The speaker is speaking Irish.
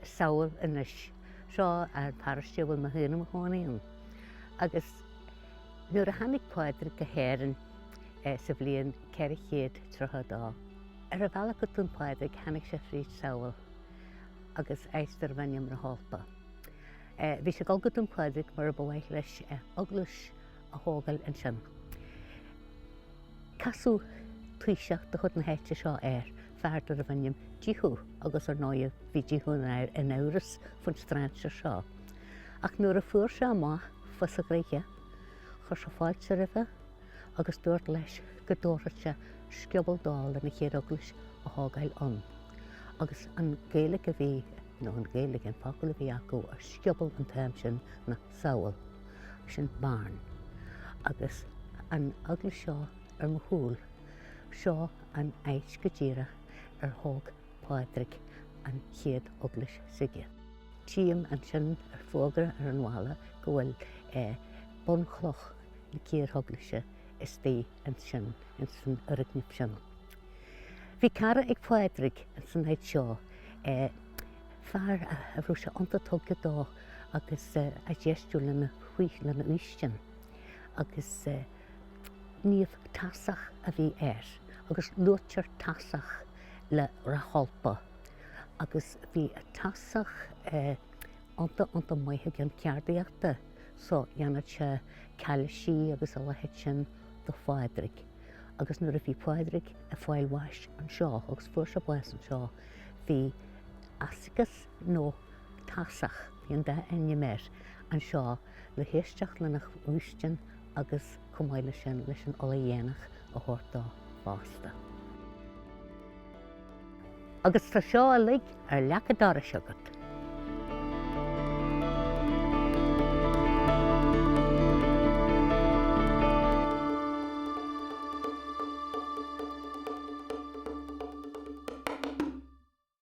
Sabhall anois. Seo an paróiste a bhfuil mé féin i mo chónaí ann. Agus nuair a tháinig Pádraig go hÉirinn sa bhliain 432, ar a bhealach go Dún Pádraig tháinig sé fríd Sabhall agus áit darbh ainm Ráth Ulpa. Bhí sé ag dul go Dún Pádraig mar ba mhaith leis eaglais a thógáil ansin. Casadh taoiseach de chuid na háite seo air, fear darbh ainm Díothú, agus ar ndóighe bhí Díothú in amhras faoin strainséir seo. Ach nuair a fuair sé amach fios a ghnoithe, chuir sé fáilte roimhe agus dúirt leis go dtabharfadh sé scioból dó lena chéad eaglais a thógáil ann. Agus an Ghaeilge a bhí, nó an Ghaeilge, an focal a bhí acu ar scioból an t-am sin ná sabhall, sin barn. Agus an eaglais seo ar mo chúl, seo an áit go díreach ar thóg Pádraig an chéad eaglais s'aige. Tchím ansin ar fógra ar an bhalla go bhfuil bunchloch na chéad eaglaise istigh ansin ins an fhoirgneamh sin. Bhí cara ag Pádraig ins an áit seo, fear a raibh sé iontach tugtha dó agus ag éisteacht lena lena fhaoistin agus Naomh Tasach a bhí air agus luaitear Tasach le Ráth Ulpa agus bhí Tasach iontach iontach maith i gceann ceardaíochta so dhéanadh sé cailísí agus a leithéid sin do Phádraig agus nuair a bhí Pádraig ag fáil bháis anseo agus fuair sé bás anseo bhí Asicus nó Tasach, bhí an dá ainm air, anseo le héisteacht lena fhaoistin agus chomh maith leis sin leis an ola dhéanach a thabhairt dó fosta. Agus tá seo uilig ar leac an dorais agat.